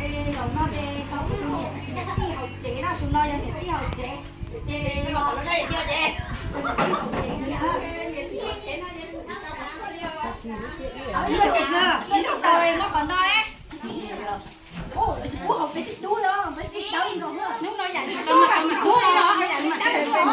Ces zaum no ces tau tus niam tij hauv tsev na, tus no yog niam tij hauv tsev. Ces los tsis tau muab qhov no ne. Ua tsis pub hauv peb tib tub no, peb tib tawb nkaus. Hnub no yam tsis pub no, yam tsis pub no.